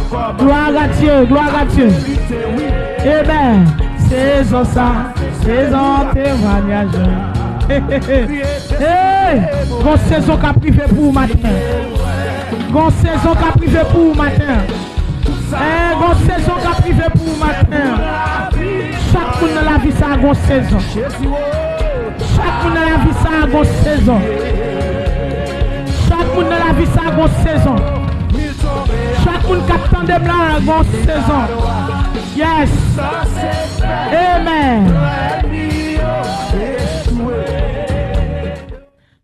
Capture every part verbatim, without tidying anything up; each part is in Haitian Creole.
Glwa a Dye, glwa a Dye. Amen. Sezon sa, sezon temwayaj. Hey, gon sezon k ap rive pou ou maten. Gon sezon k ap rive pou ou maten. Eh, gon sezon k ap rive pou ou maten. Chak moun nan lavi sa a gon sezon. Chak moun nan lavi sa a gon sezon. Chak moun nan lavi sa a gon sezon. Chak moun k ap tande m la a gon sezon. Yes. Amen.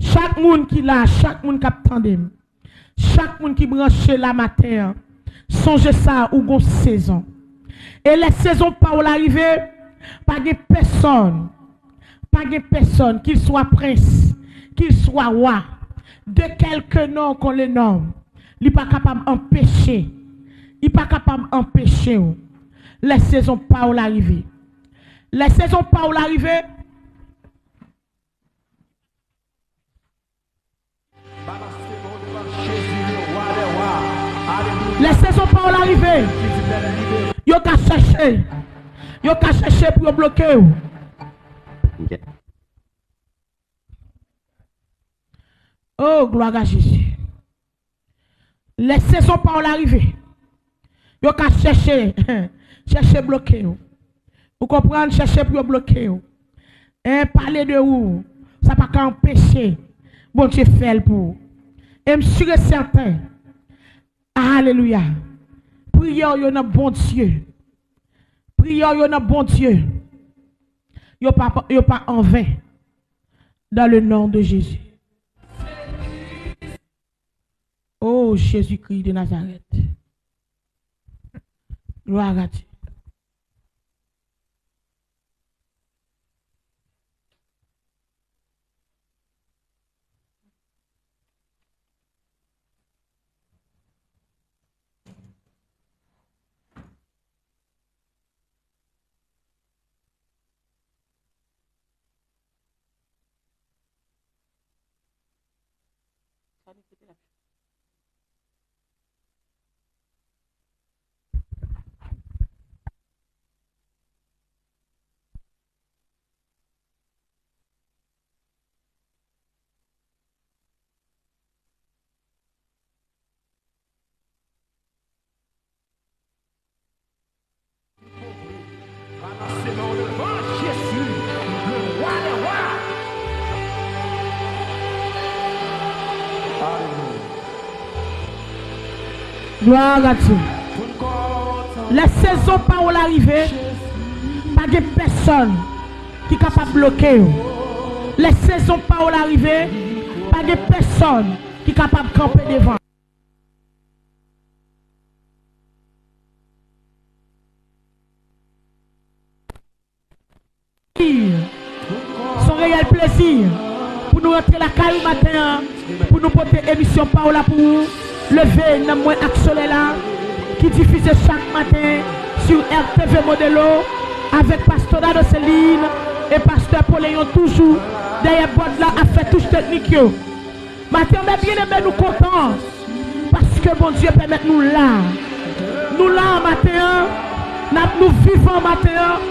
Chak moun ki la, chak moun k ap tande m. Chak moun ki branche la maten an, sonje sa, ou gon sezon. E lè sezon pa w la rive, pa gen pèsonn, pa gen pèsonn, qu'il soit prens, qu'il soit wa, de quelque nom qu'on le nomme, li pa kapab anpeche, li pa kapab anpeche w. Lè sezon pa w la rive. Lè sezon pa w la rive, Lè sezon pa w la rive, yo ka chèche, yo ka chèche pou yo bloke w. Oh, glwa a Jezi. Lè sezon pa w la rive, yo ka chèche, chèche bloke w. Ou konprann? Chèche pou yo bloke w. En, pale de ou, sa pa ka anpeche Bondye fè l pou ou. E m si e sèten, alelouya, priyè w yo nan Bondye, priyè w yo nan Bondye, yo pa, yo pa anven, dans le nom de Jésus. Oh, Jésus-Christ de Nazareth. Gloire à Dieu. Gloire à Dieu. Lè sezon pa w la rive, pa gen pèsonn ki kapab bloke w. Lè sezon pa w la rive, pa gen pèsonn ki kapab kanpe devan. Se yon reyèl plezi pou nou rantre lakay ou maten an, pou nou pote emisyon pa w la pou ou. Leve nanm mwen ak solèy la, ki difize chak maten sou R T V Modelo, avèk pastè Dado Celine e pastè Poleyon toujou dèyè bòd la ap fè touch teknik yo. Maten an, mè byeneme, nou kontan paske Bondye pèmèt nou la. Nou la maten an, n ap, nou vivan maten an,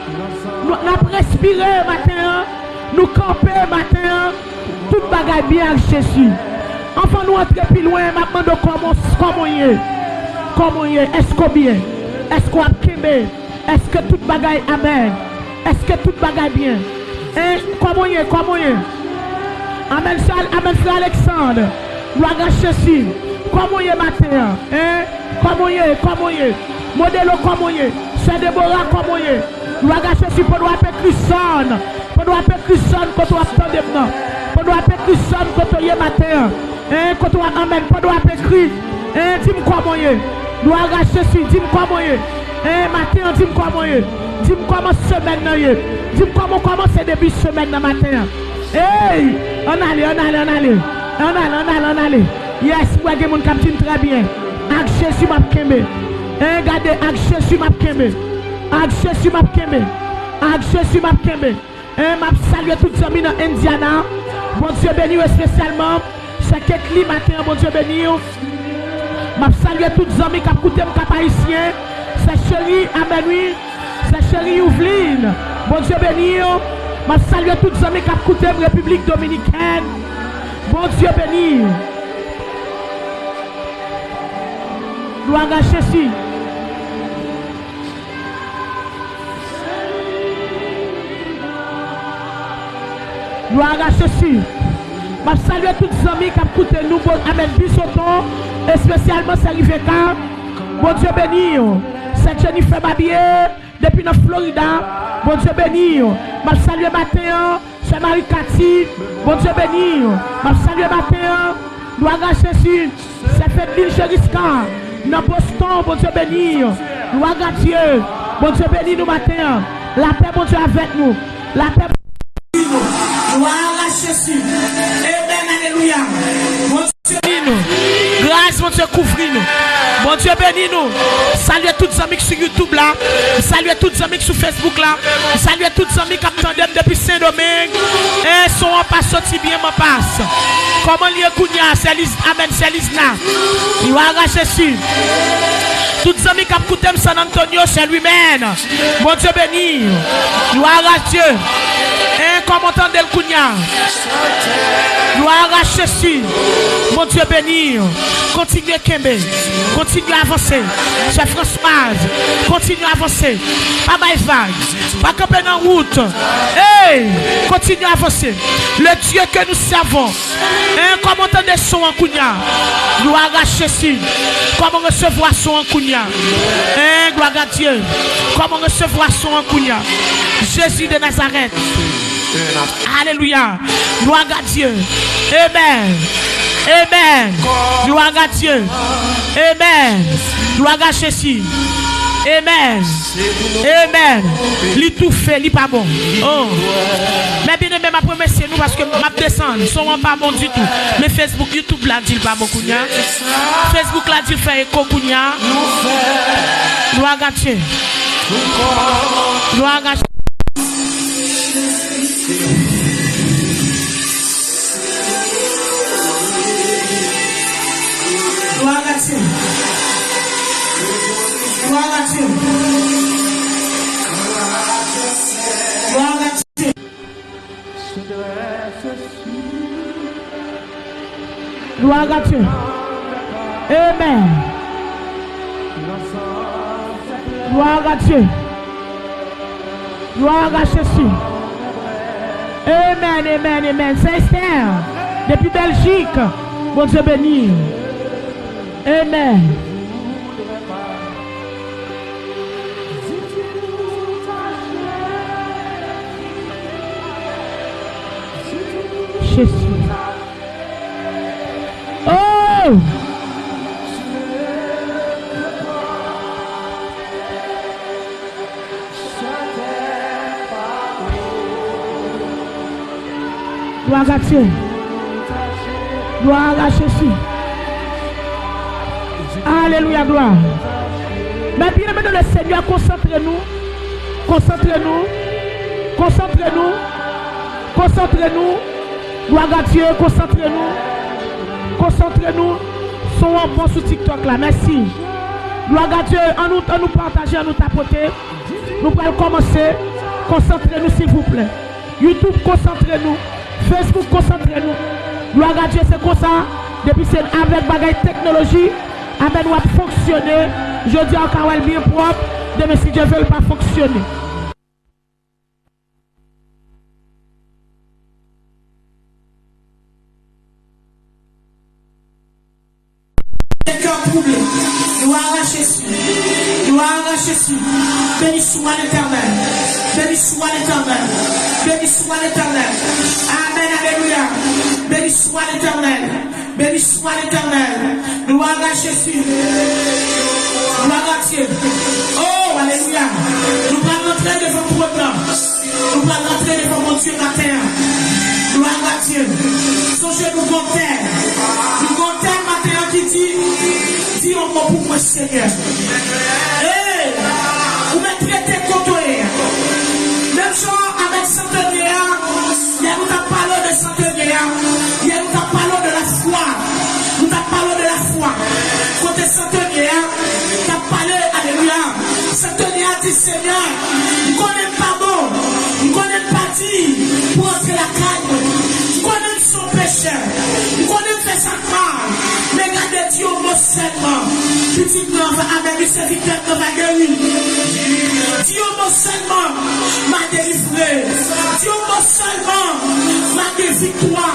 nou, n ap respire maten an, nou kanpe maten an, tout bagay byen ak Jezi. Anvan nou antre pi lwen, m ap mande w kòman, kòman w ye? Kòman w ye? Èske w byen? Èske w ap kenbe? Èske tout bagay, amèn? Èske tout bagay byen? Hein? Kòman w ye? Kòman w ye? Amèn, frè, amèn, frè Alexandre. Glwa a Jezi. Kòman w ye maten an? Hein? Kòman w ye? Kòman w ye? Modelo, kòman w ye? Sè Debora, kòman w ye? Glwa a Jezi, pou nou ap ekri zòn. Pandan w ap ekri zòn kote w ap tande m nan. Pandan w ap ekri zòn kote w ye maten an. Hein, kote w ap, amèn. Pandan w ap ekri, hein, di m kòman w ye. Glwa a Jezi, di m kòman w ye. Hein, maten an, di m kòman w ye. Di m kòman semèn nan ye. Di m kòman w kòmanse depi semèn nan maten an. Hey! Ann ale, ann ale, ann ale. Ann ale, ann ale, ann ale. Yes, m wè gen moun k ap di m trè byen. Ak Jezi m ap kenbe. Hein, gade, ak Jezi m ap kenbe. Ak Jezi m ap kenbe. Ak Jezi m ap kenbe. Hein, m ap salye tout zanmi nan Indiana. Bondye beni w espesyalman. Sè Ketly, maten an, Bondye beni w. M ap salye tout zanmi k ap koute m Kap Ayisyen. Sè cheri, amèn wi. Sè cheri Youvlin, Bondye beni w. M ap salye tout zanmi k ap koute m Repiblik Dominikèn. Bondye beni w. Glwa a Jezi. Glwa a Jezi. M ap salye tout zanmi k ap koute nou, bon, amèn, Bizoton, espesyalman sè Riveka. Bondye beni w. Sè Jennifer Babie, depi nan Florida, Bondye beni w. M ap salye maten an, sè Marie Cathy, Bondye beni w. M ap salye maten an, glwa a Jezi. Sè Fedlin Jeriska, nan Boston, Bondye beni w. Glwa a Dye. Bondye beni nou maten an. Lapè Bondye avèk nou. Lapè Bondye beni nou. Glwa a Jezi. Amèn, alelouya. Bondye beni nou. Gras Bondye kouvri nou. Bondye beni nou. Salye tout zanmi k sou YouTube la. M salye tout zanmi k sou Facebook la. M salye tout zanmi k ap tande m depi Sendomeng. E son an pa soti byen, m an pas. Kòman l ye kounye a, sè Liz-, amèn, sè Lizna? Glwa a Jezi. Tout zanmi k ap koute m San Antonio, sè Lwimèn, Bondye beni w. Glwa a Dye. E kòman w tande l kounye a? Glwa a Jezi. Bondye beni w. Kontinye kenbe. Kontinye avanse. Sè Franswaz, kontinye avanse. Pa bay vag. Pa kanpe nan wout. Ey, kontinye avanse. Le Dieu que nous servons. Hein, kòman w tande son an kounye a? Glwa a Jezi. Kòman w resevwa son an kounye a? Hein, glwa a Dye. Kòman w resevwa son an kounye a? Jezi de Nazarèt. Alelouya. Glwa a Dye. Amèn. Amèn. Glwa a Dye. Amèn. Glwa a Jezi. Amèn. Amèn. Li toufe, li pa bon. Oh. Men byeneme, m ap remèsye nou paske m ap desann. Son an pa bon ditou. Men Facebook, YouTube la di l pa bon kounye a. Facebook la di l fè eko kounye a. Glwa a Dye. Glwa a Dye. Glwa a Dye. Glwa a Dye. Glwa a Dye. Glwa a Dye. Amèn. Glwa a Dye. Glwa a Jezi. Amèn, amèn, amèn. Sè Esther, depi Bèljik, Bondye beni w. Amèn. Jezi. Oh! Glwa a Dye. Glwa a Jezi. Alelouya, glwa. Men byeneme nan le Senyè, konsantre nou. Konsantre nou. Konsantre nou. Konsantre nou. Glwa a Dye, konsantre nou. Konsantre nou. Son an bon sou TikTok la. Mèsi. Glwa a Dye, ann nou, ann nou pataje, ann nou tapote. Nou pral kòmanse. Konsantre nou, silvouplè. YouTube, konsantre nou. Facebook, konsantre nou. Glwa a Dye, se konsa. Depi se avèk bagay teknoloji, amèn, w ap fonksyone. Jodi a, w ka wè l byen pwòp. Demen, si Dye vle, l pa fonksyone. Des cœurs troublés. Gloire à Jésus. Gloire à Jésus. Béni soit l'Éternel. Béni soit l'Éternel. Béni soit l'Éternel. Amen. Alléluia. Béni soit l'Éternel. Béni soit l'Éternel. Gloire à Jésus. Gloire à Dieu. Oh, alléluia. Nou pral rantre devan twòn nan. Nou pral rantre devan Bondye maten an. Glwa a Dye. Sonje nou gon tèm. Nou gon tèm maten an ki di, di yon mo pou mwen, Senyè. Hey! Ou mèt rete kote w ye a. Menm jan avèk santonye a, yè nou t ap pale w de santonye a. Yè nou t ap pale w de lafwa. Nou t ap pale w de lafwa. Kote Santonye a t ap pale, alelouya. Santonye a di, Senyè, m konnen m pa bon, m konnen m pa diy pou antre lakay mwen. M konnen m se yon pechè, m konnen m fè sa k mal. Men gade, di yon mo sèlman, pitit mwen an va, amèn, wi, sèvitè mwen an va geri. Di yon mo sèlman, m a delivre. Di yon mo sèlman, m a gen viktwa.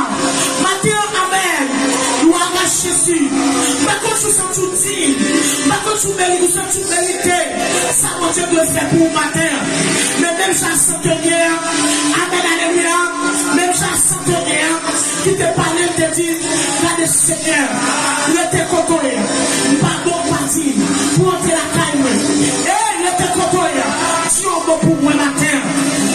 Maten an, amèn. Glwa a Jezi. M pa konn si w santi w diy. M pa konn si w meri-, ou santi w merite sa Bondye dwe fè pou ou maten an. Men menm jan Santonye a, amèn, alelouya. Menm jan Santonye a ki te pale, te di, gade Senyè, rete kote w ye. M pa bon, m pa diy pou antre lakay mwen. Ey, rete kote w ye. Di yon mo pou mwen maten an.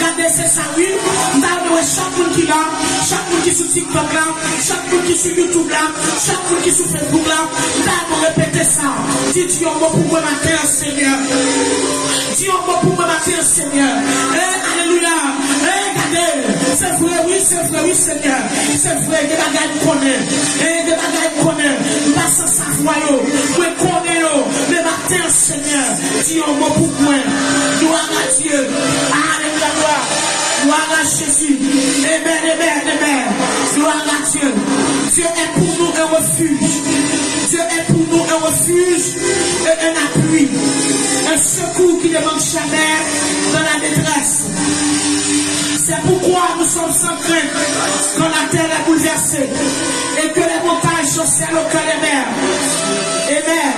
Gade, se sa wi. M ta renmen wè chak moun ki la, chak moun ki sou TikTok la, chak moun ki sou YouTube la, chak moun ki sou Facebook la, m ta renmen repete sa. Di, di yon mo pou mwen maten an, Senyè. Di yon mo pou mwen maten an, Senyè. E, alelouya. E, gade. Se vre, wi, se vre, wi, Senyè. Se vre, gen bagay m konnen. E, gen bagay m konnen. M pa sanse vwa yo. Mwen konnen yo. Men maten an, Senyè, di yon mo pou mwen. Glwa a Dye. Alelouya, glwa. Glwa a Jezi. Amen, amen, amen. Glwa a Dye. Dieu est pour nous un refuge. Dieu est pour nous un refuge et un appui. Un secours qui ne manque jamais dans la détresse. C'est pourquoi nous sommes sans crainte quand la terre est bouleversée et que les montagnes chancellent au cœur des mers. Amen.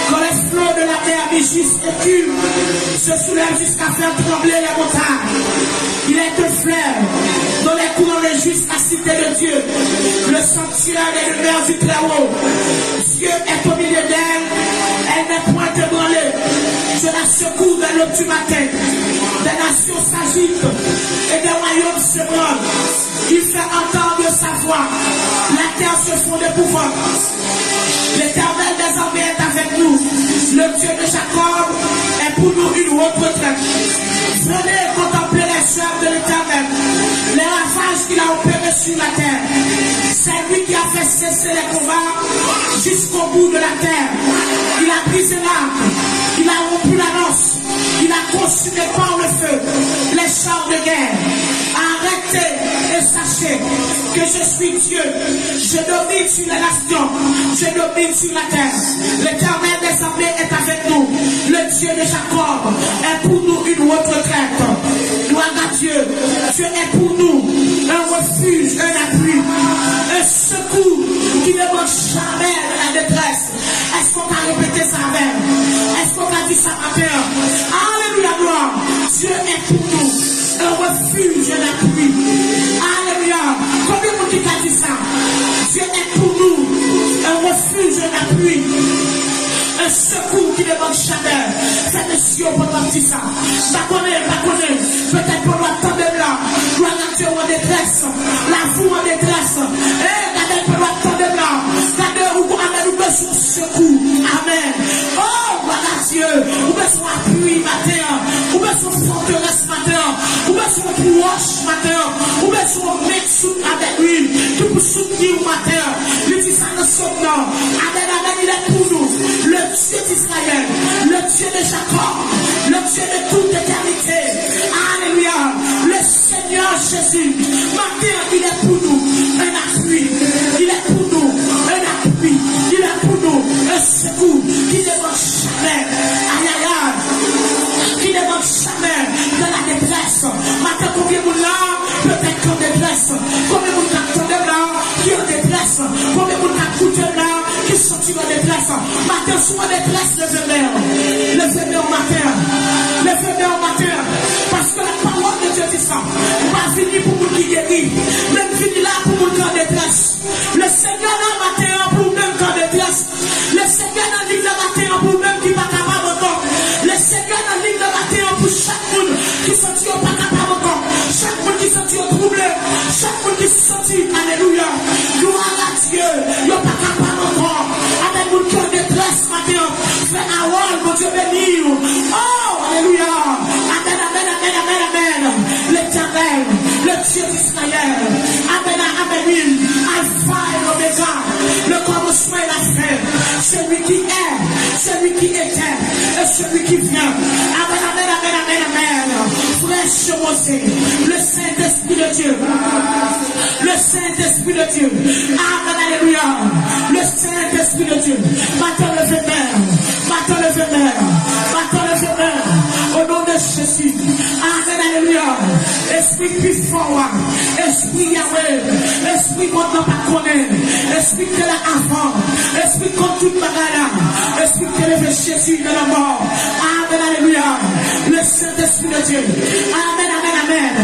Quand les flots de la mer mugissent et culent, se soulèvent jusqu'à faire trembler les montagnes. Il est un fleuve dont les courants réjouissent la cité de Dieu, le sanctuaire des demeures du Très-Haut. Dieu est au milieu d'elle, elle n'est point ébranlée. Je la secoue dans l'aube du matin. Des nations s'agitent et des royaumes s'ébranlent. Il fait entendre sa voix. La terre se fond d'épouvante. L'Éternel des armées est avec nous. Le Dieu de Jacob est pour nous une haute retraite. Venez contempler les œuvres de l'Éternel, les ravages qu'il a opérés sur la terre. C'est lui qui a fait cesser les combats jusqu'au bout de la terre. Il a brisé l'arc, il a rompu la lance, il a consumé par le feu les chars de guerre. Arrêtez et sachez que je suis Dieu. Je domine sur les nations, je domine sur la terre. L'Éternel des armées est avec nous. Le Dieu de Jacob est pour nous une haute retraite. Gloire à Dieu. Dieu est pour nous un refuge, un appui, un secours qui ne manque jamais à la détresse. Èske w ka repete sa avè m? Èske w ka di sa maten an? Alelouya, glwa. Dieu est pour nous un refuge, un appui. Alelouya. Konbyen moun ki ka di sa? Dieu est pour nous un refuge, un appui, un secours qui ne manque jamais. Fè mesye yo pou w di sa. M pa konnen, m pa konnen. Petèt pandan w ap tande m la, glwa a Dye, ou an detrès. Lavi w an detrès. E gade, pandan w ap tande m la, gade, ou, amèn, ou bezwen sekou. Amèn. O, glwa a Dye. Ou bezwen apui maten an. Ou bezwen fòterès maten an. Ou bezwen pwòch maten an. Ou bezwen men k sout avèk li, ki pou soutni w maten an. Li di sa nan Sòm nan. Amèn, amèn, il est pour nous. Le Dieu d'Israël, le Dieu de Jacob, le Dieu de toute éternité. Alelouya. Le Seigneur Jésus, maten an, il est pour nous un appui. Il est pour nous un appui. Il est pour nous un secours qui ne manque jamais. Aïe, aïe, aïe. Qui ne manque jamais dans la détresse. Maten, konbyen moun la, petèt k an detrès? Konbyen moun k ap tande m la, ki an detrès? Konbyen moun k ap koute m la, ki santi yo an detrès? Maten, si w an detrès, leve men w. Leve men w maten an. Leve men w maten an. Paske la pawòl de Dye di sa. M pa vini pou moun ki geri, men m vini la pou moun ki an detrès. Le Senyè la maten an pou ou menm k an detrès. Le Senyè nan liv la maten an pou ou menm ki pa kapab ankò. Le Senyè nan liv la maten an pou chak moun ki santi yo pa kapab ankò. Chak moun ki santi yo twouble. Chak moun ki santi, alelouya, glwa a Dye, yo pa kapab ankò. Amèn, moun ki an detrès maten an, frè Harold, Bondye beni w. O, alelouya. Amèn, amèn, amèn, amèn, amèn. L'Éternel, le Dieu d'Israël. Amèn, amèn, wi. Alpha et l'Oméga, le commencement et la fin. Celui qui est, Celui qui était et celui qui vient. Amen, amen, amen, amen, amen. Frè Chemosé, le Saint-Esprit de Dieu. Le Saint-Esprit de Dieu. Amen, alléluia. Le Saint-Esprit de Dieu. Maten leve men. Maten leve men. Maten leve men. Au nom de Jésus. Amen, alléluia. Espri pi fò a. Espri Yahweh. Espri mond nan pa konnen. Espri ki te la avan. Espri ki konn tout bagay la. Espri ki te leve Jezi nan lanmò. Amen, alléluia. Le Saint-Esprit de Dieu. Amen, amen, amen.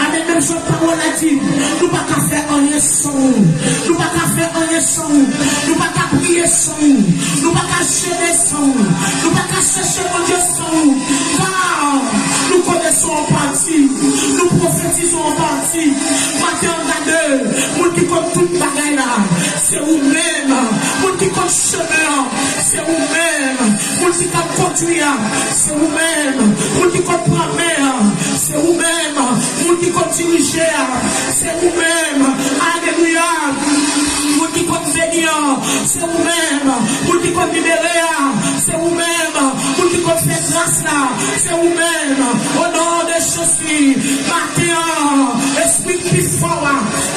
Amen, menm jan pawòl la di, nou pa ka fè anyen san ou. Nou pa ka fè anyen san ou. Nou pa ka priye san ou. Nou pa ka jene san ou. Nou pa ka chèche Bondye san ou. Ka nou konnen se yon pati. Nou pwofetize yon pati. Maten an gade, moun ki konn tout bagay la, se ou menm. Moun ki konn chemen an, se ou menm. Moun ki konn kondwi a, se ou menm. Moun ki konn pran men an, se ou menm. Moun ki konn dirije a, se ou menm. Alelouya. Moun ki konn beni an, se ou menm. Moun ki konn libere a, se ou menm. Moun ki konn fè gras la, se ou menm. O non de Jezi, maten an, espri pi fò a,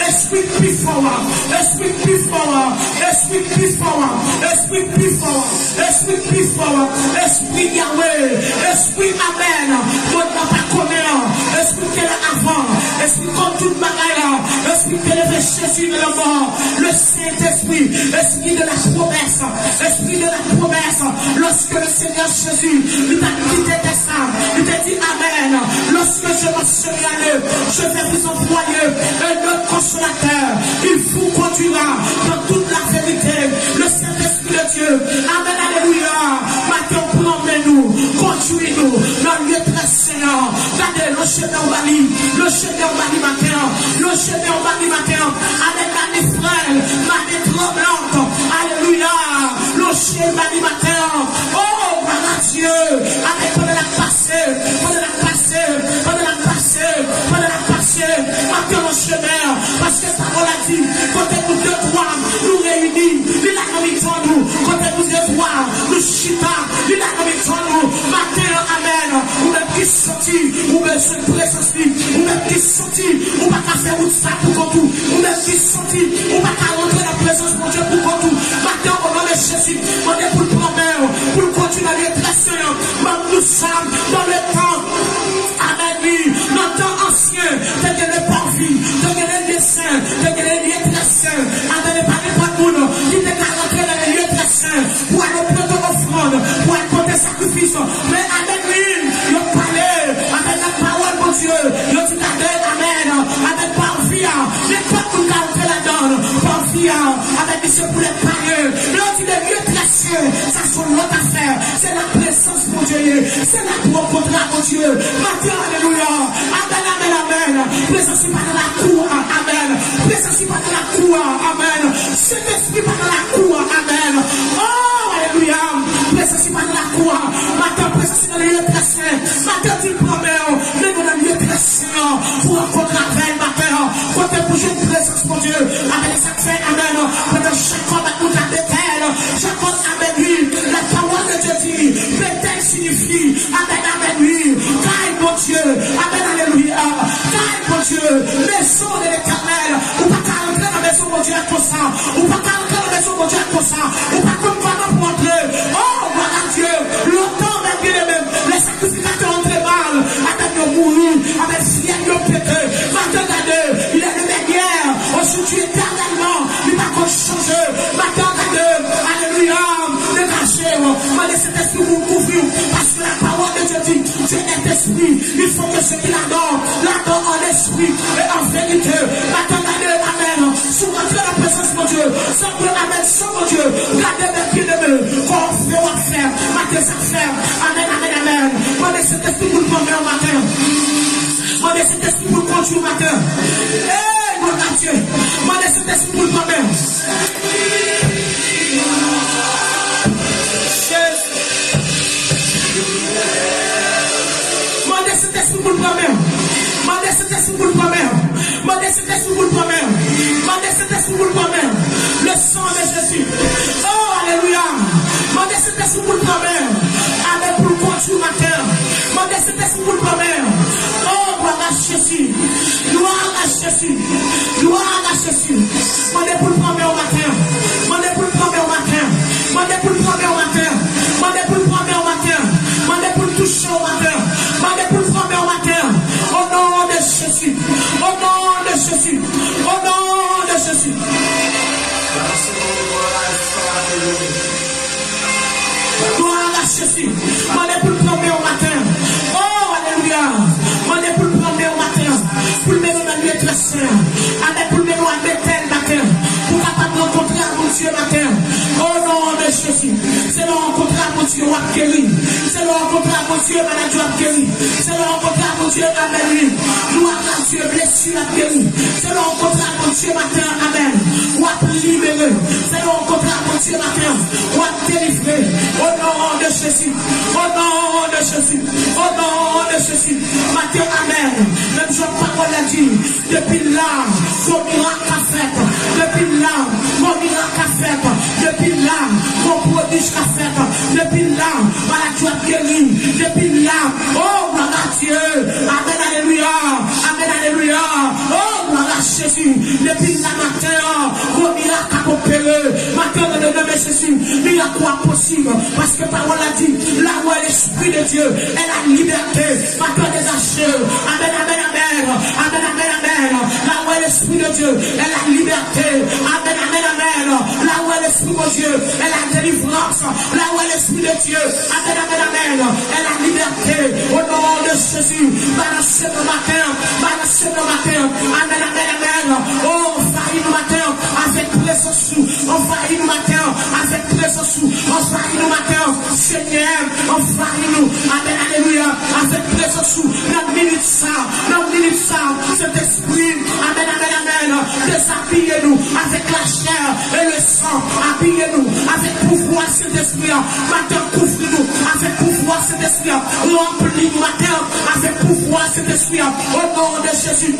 espri pi fò a, espri pi fò a, espri pi fò a, espri pi fò a, espri pi fò a, espri Yahweh, espri amèn, mond nan pa konnen an, espri ki te la avan, espri konn tout bagay la, espri ki te leve Jezi nan lanmò, le Saint-Esprit, esprit de la promesse, esprit de la promesse, lorsque le Seigneur Jésus, li t ap kite tè sa, li te di, amen, lorsque je m'en serai allé, je vais vous envoyer un autre consolateur, il vous conduira dans toute la vérité, le Saint-Esprit de Dieu, amen, alléluia, maten an pran men nou, kondwi nou nan lye trè sen an, gade, lonje men w ba li, lonje men w ba li maten an, lonje men w ba li maten an, avèk mande frèl, mande tranblant, alelouya, lonje ba li maten an, oh, glwa a Dye, avèk pandan n ap pase, pandan n ap pase, pandan n ap pase, pandan n ap pase, maten an lonje men an, paske pawòl la di, kote nou de twa, nou reyini, li la nan mitan nou, kote nou de twa, nou chita, li la nan mitan nou, maten an, amèn, ou menm ki santi, ou bezwen prezans li, ou menm ki santi, ou pa ka fè wout sa pou kont ou, ou menm ki santi, ou pa ka rantre nan prezans Bondye pou kont ou, maten an, o non de Jezi, mande pou l pran men w, pou l kondwi nan lye trè sen an, ban nou sa, dans le temps, amèn, wi, nan tan ansyen, te gen le parvis, te gen le lye sen, te gen le lye trè sen, amèn, e pa nenpòt moun ki te ka rantre nan le lye trè sen, pou al pote ofrann, pou al pote sakrifis. Men amèn, wi, yo pale avèk la pawòl Bondye. Yo di, gade, amèn, avèk parvis a, nenpòt moun ka antre ladan. Parvis a, avèk li se pou lè payen. Men yo di, le lye trè sen, sa se yon lòt afè. Se la prezans Bondye ye. Se la pou rankontre a Bondye. Maten, alelouya. Amèn, amèn, amèn. Prezans li pa nan lakou a. Amèn. Prezans li pa nan lakou a. Amèn. Sentespri pa nan lakou a. Amèn. Oh, alelouya. Prezans li pa nan lakou a. Maten, prezans li nan lye trè sen. Maten, di l pran men w. Men nou nan lye trè sen an. Pou rankontre avè l maten an. Kote pou jwenn prezans Bondye. Amèn. Fè amèn. Pandan Jakòb ak moutad Betèl, Jakòb, amèn, wi, la pawòl de Dye di, Betèl siyifi, amèn, amèn, wi, kay Bondye, amèn, alelouya, kay Bondye, mezon de Letènèl, ou pa ka rantre nan mezon Bondye a konsa, ou pa ka rantre nan mezon Bondye a konsa, ou pa konn kòman pou antre, oh, glwa a Dye, lontan, mè byeneme, lè sakrifikatè antre mal, amèn, yo mouri, amèn, syèl yo pete, maten gade, il est le meilleur, aujourd'hui, éternellement, li pa konn chanje. Maten an gade, alelouya, degaje w. Mande Sentespri pou kouvri w. Paske la pawòl de Dye di, Dieu est esprit. Il faut que ceux qui l'adorent, l'adorent en esprit et en vérité. Maten an gade, amèn. Si w rantre nan prezans Bondye, san ke, amèn, san Bondye, gade, mè byeneme, kò w fè w ap fè. Maten sa fè. Amèn, amèn, amèn. Mande Sentespri pou l pran men w maten. Mande Sentespri pou l kondwi w maten. Hey, glwa a Dye. Mande Sentespri pou l pran men w. Mande Sentespri pou l pran men w. Mande Sentespri pou l pran men w. Mande Sentespri pou l pran men w. Mande Sentespri pou l pran men w. Le sang de Jésus. Oh, alelouya. Mande Sentespri pou l pran men. Amèn, pou l kondui maten an. Mande Sentespri pou l pran men. Oh, gloire à Jésus. Gloire à Jésus. Gloire à Jésus. Mande pou l pran men w maten an. Mande pou l pran men w maten an. Mande pou l pran men w maten an. Mande pou l pran men w maten an. Mande pou l touche w maten an. Mande pou l pran men w maten an. Au nom de Jésus. Au nom de Jésus. Au nom de Jésus. Gloire à Jésus. Mande pou l pran men w maten an. Oh, alelouya. Mande pou l pran men w maten an. Pou l mennen w nan lye trè sen. Amèn. Pou l mennen w a Betèl maten an. Pou w kapab rankontre ak Bondye maten an. Au nom de Jésus. Se lè w rankontre ak Bondye w ap geri. Se lè w rankontre ak Bondye maladi w ap geri. Se lè w rankontre ak Bondye, amèn, wi. Gloire à Dieu, blesi ap geri. Se lè w rankontre ak Bondye maten an, amèn, w ap libere. Se lè w rankontre ak Bondye maten an, w ap delivre. Au nom de Jésus. Au nom de Jésus. Au nom de Jésus. Maten an, amèn. Menm jan pawòl la di, depi la, gon mirak ka fèt. Depi la, gon mirak ka fèt. Depi la, gon pwodij ka fèt. Depi la, maladi w ap geri. Depi la, oh, gloire à Dieu. Amèn, alelouya. Amèn, alelouya. Oh, gloire à Jésus. Depi la maten an, gon mirak ap opere. Maten an, nan non de Jezi, mirak ou a posib. Paske pawòl la di, là où est l'Esprit de Dieu, est la liberté. Maten an, detache. Amèn, amèn, amèn. Amèn, amèn, amèn. Là où est l'Esprit de Dieu, est la liberté. Amèn, amèn, amèn. Là où est l'Esprit de Dieu, est la délivrance. Là où est l'Esprit de Dieu, amèn, amèn, amèn, est la liberté. Au nom de Jésus, balanse nou maten, balanse nou maten. Amèn, amèn, amèn. Oh, anvayi nou maten avèk prezans ou. Anvayi nou maten avèk prezans ou. Anvayi nou maten, Senyè, anvayi nou. Amèn, alelouya. Avèk prezans ou. Nan minit sa, nan minit sa, Sentespri, amèn, amèn, amèn. Dezabiye nou avèk lachè e le san. Abiye nou avèk pouvwa Sentespri a. Maten, kouvri nou avèk pouvwa Sentespri a. Ranpli nou maten avèk pouvwa Sentespri a. Au nom de Jésus.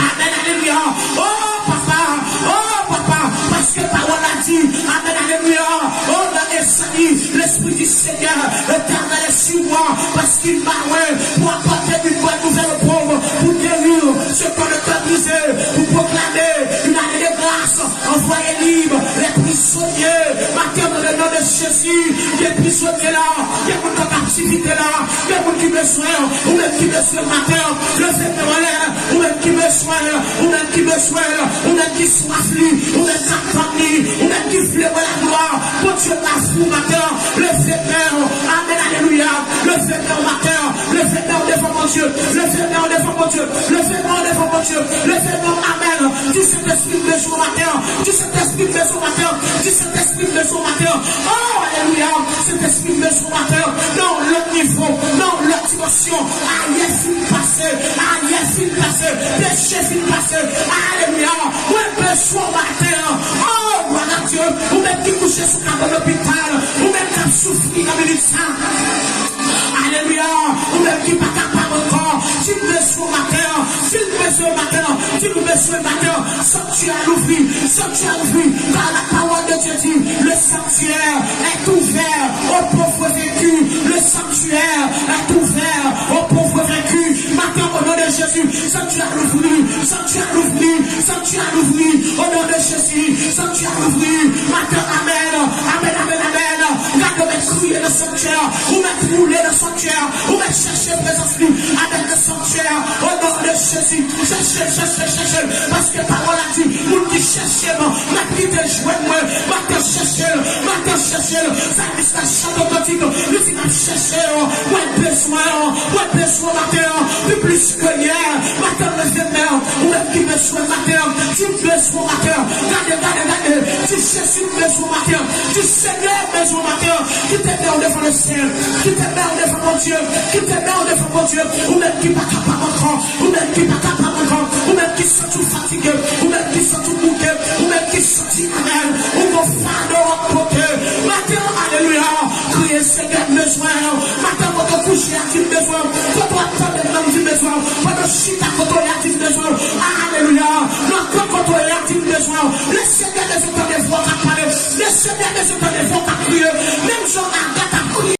Amèn, alelouya. Oh, papa, oh, papa, paske pawòl la di, amèn, alelouya. Oh, nan Esayi, l'Esprit du Seigneur, l'Éternel est sur moi, parce qu'il m'a oint pour apporter une bonne nouvelle aux pauvres, pour guérir ceux qui ont le cœur brisé, pour proclamer une année de grâce, envoyer libres les prisonniers. Maten, nan le non de Jezi, gen prizonye la, gen moun k an kaptivite la, gen moun ki bezwen, ou menm ki bezwen maten, leve men w anlè, ou menm ki bezwen, ou menm ki bezwen, ou menm ki swaf li, ou menm k ap tann li, ou menm ki vle wè laglwa Bondye nan lavi w maten, leve men w. Amèn, alelouya. Leve men w maten, leve men w devan Bondye, leve men w devan Bondye, leve men w devan Bondye, leve men w, amèn. Di Sentespri m bezwen w maten, di Sentespri m bezwen w maten, di Sentespri m bezwen w maten. Oh, alelouya. Sentespri m bezwen w maten, nan yon lòt nivo, nan yon lòt dimansyon. Ayè fin pase, ayè fin pase, peche fin pase. Alelouya. Mwen bezwen w maten an. Oh, gloire à Dieu. Ou menm ki kouche sou kabann lopital, ou menm k ap soufri nan minit sa. Alelouya. Ou menm ki pa kapab ankò, di m bezwen w maten an. Di m bezwen w maten an. Di nou bezwen w maten an. Sanctuaire louvri. Sanctuaire louvri. Car la parole de Dieu dit, le sanctuaire est ouvert aux pauvres vaincus. Le sanctuaire est ouvert aux pauvres vaincus. Maten, au nom de Jésus, sanctuaire louvri, sanctuaire louvri, sanctuaire louvri, au nom de Jésus, sanctuaire louvri. Maten, amèn, amèn, amèn, amèn. Gade, ou mèt kriye nan sanctuaire, ou mèt woule nan sanctuaire, ou mèt chèche prezans li, amèn, nan sanctuaire, au nom de Jésus. Chèche l, chèche l, chèche l, paske pawòl la di, moun ki chèche m, m ap kite l jwenn mwen. Maten, chèche l, maten, chèche l. Salmis la chante kantik, li di, m ap chèche w, mwen bezwen w, mwen bezwen w maten an pi plis ke yè. Maten, leve men w, ou menm ki bezwen maten an, di, m bezwen w maten an. Gade, gade, gade, di, Jezi, m bezwen w maten an. Di, Senyè, m bezwen w maten an. Kite men w devan Lesenyè, kite men w devan Bondye, kite men w devan Bondye. Ou menm ki pa kapab ankò, ou menm ki pa kapab ankò, ou menm ki santi w fatige, ou menm ki santi w bouke, ou menm ki santi, amèn, ou gon fado w ap pote. Maten an, alelouya, kriye, Senyè, m bezwen w. Maten, kote w kouche a, di, m bezwen w. Kote w ap tande m nan, di, m bezwen w. Pandan w chita, kote w ye a, di, m bezwen w. Alelouya. Nan kè kote Kolè a di m bezwen w. Le Senyè bezwen tande vwa w k ap pale. Le Senyè bezwen tande vwa w k ap kriye. Menm jan Aga t ap kriye.